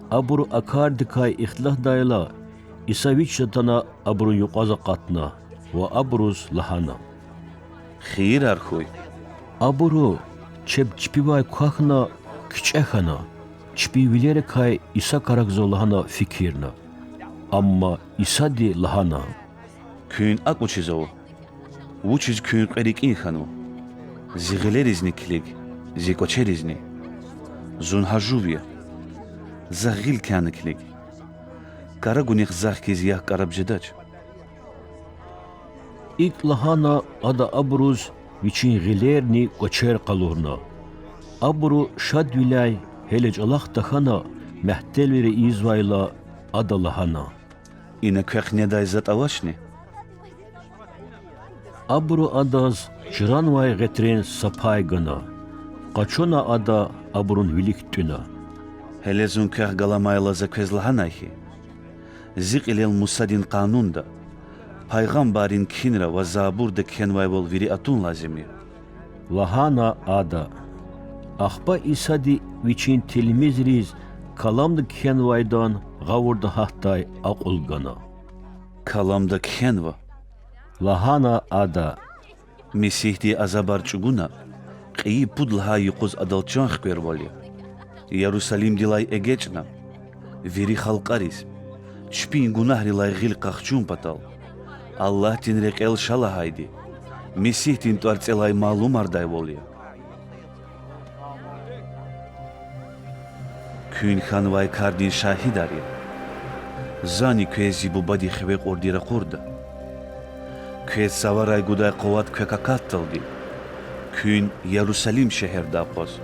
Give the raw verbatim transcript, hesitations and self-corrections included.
Абуру а кардикай ихтилатдайла, Иса Вич атана абурун юкьваз акъатна ва абуруз лагьана: Хийирар хьуй. Абуру, чеб чпивай квахьна, кичӀе хьана, чпин вилерикай Иса карагзава лагьана фикирна. Амма Исади лагьана: Куьн акӀ вучиз ава? Вучиз куьн кьве рикӀин хьанва? Зи гъилеризни килиг, зи кӀвачеризни. Зун гьа жув я. Захъ гъил кяна килиг. Карагунихъ захъ хьиз як кӀараб жедач. ИкӀ лагьана, ада абуруз вичин гъилерни кӀвачер къалурна. Абуру шадвиляй гьеле чӀалахъ тахьана, мягьтелвилер ийизвайла, ада лагьана: Ина квехъ недай затӀ авачни? Абуру адаз чранвай гъетрен са пай гана. Къачуна ада абурун вилик тӀуьна. Гьеле зун квехъ галамайла за квез лагьанай хьи, зи кьилел Мусадин Къанунда, пайгъамбаррин кхьинра ва Забурда кхьенвайвал вири атун лазим я,– лагьана ада. Ахпа Исади Вичин тилмизриз Каламда кхьенвайдан гъавурда гьатдай акьул гана. Каламда кхьенва,– лагьана ада,– Месигьди азабар чӀугуна, кьейи пуд лагьай юкъуз адал чан хквервал я. Ярусалимдилай эгечӀна, вири халкьариз, чпин гунагьрилай гъил къахчун патал, Аллагьдин рекьел ша лагьайди Месигьдин тӀварцӀелай малумардайвал я. Куьн хьанвай кардин шагьидар я. Зани квез зи Бубади хиве кьурди ракъурда. Квез цаварай гудай къуват квек акатдалди, куьн Ярусалим шегьерда акъваз.